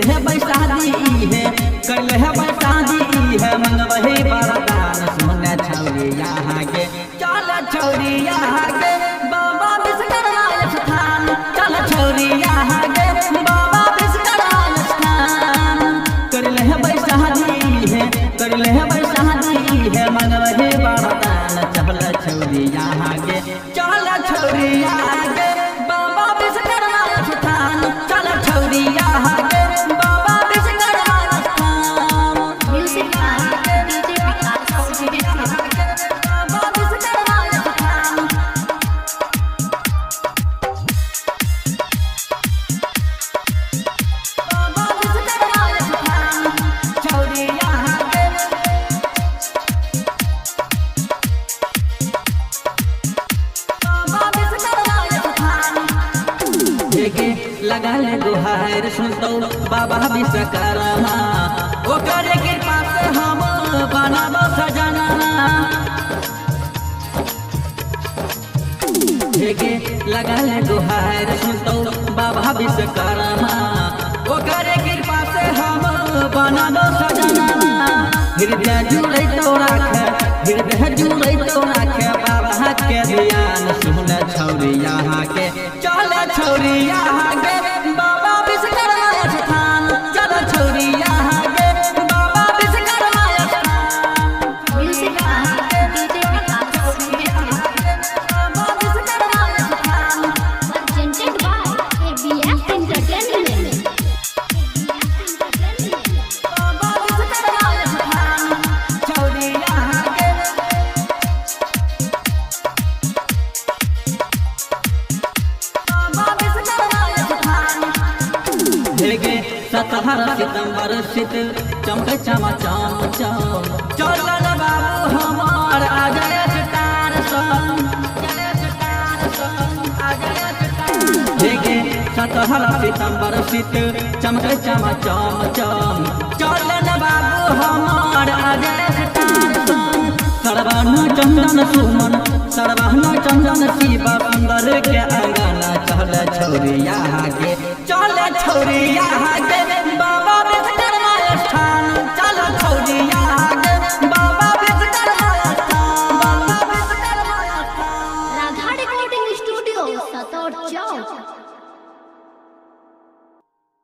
कर ले बैसादी है, कर ले बैसादी है, मंगवही वरदान। सुन छौरी यहाँ के, चल छौरी यहाँ के बाबा विश्वकर्मा स्थान। चल छौरी यहाँ के बाबा विश्वकर्मा स्थान। कर ले बैसादी है, कर ले बैसादी है, मंगवही वरदान। चल छौरी यहाँ के, चल छौरी यहाँ के बाबा विश्वकर्मा स्थान। चल छौरी यहाँ के बाबा विश्वकर्मा स्थान। Music by DJ Vikas Vidya. बाबा विश्वकर्मा स्थान। बाबा विश्वकर्मा स्थान। छौरी यहाँ के, बाबा विश्वकर्मा स्थान। जेके लगा ले गुहार सुनतो बाबा विश्वकर्मा, ओकर कृपा से हम बनब सजना। जेके लगा ले गुहार सुनतो बाबा विश्वकर्मा, ओकर कृपा से हम बनब सजना। हृदय जुड़े तो राखे, हृदय जुड़े तो राखे बाबा के ध्यान। सुन छौरी यहाँ के, चल छौरी यहाँ के बाबा विश्वकर्मा स्थान। चल छौरी यहाँ के बाबा विश्वकर्मा स्थान। Music by DJ Vikas Vidya. बाबा विश्वकर्मा स्थान। Presented by ABF Entertainment. ABF Entertainment. बाबा विश्वकर्मा स्थान। छौरी यहाँ के, बाबा विश्वकर्मा स्थान। हेगे 17 सितंबर सित चमक चमा चम चम, चलन बाबू हमार आ गया सितार संग। हेगे 17 सितंबर सित चमक चमा चम चम, चलन बाबू हमार आ गया सितार संग। सरवाना चंदन सुमन, सरवाना चंदन शिवा सुंदर के अंगना। चल छौरी यहाँ के, चल छौरी यहाँ के बाबा विश्वकर्मा स्थान। चल छौरी यहाँ के बाबा विश्वकर्मा स्थान। बाबा विश्वकर्मा स्थान। Radha Recording Studio, Sator Chowk.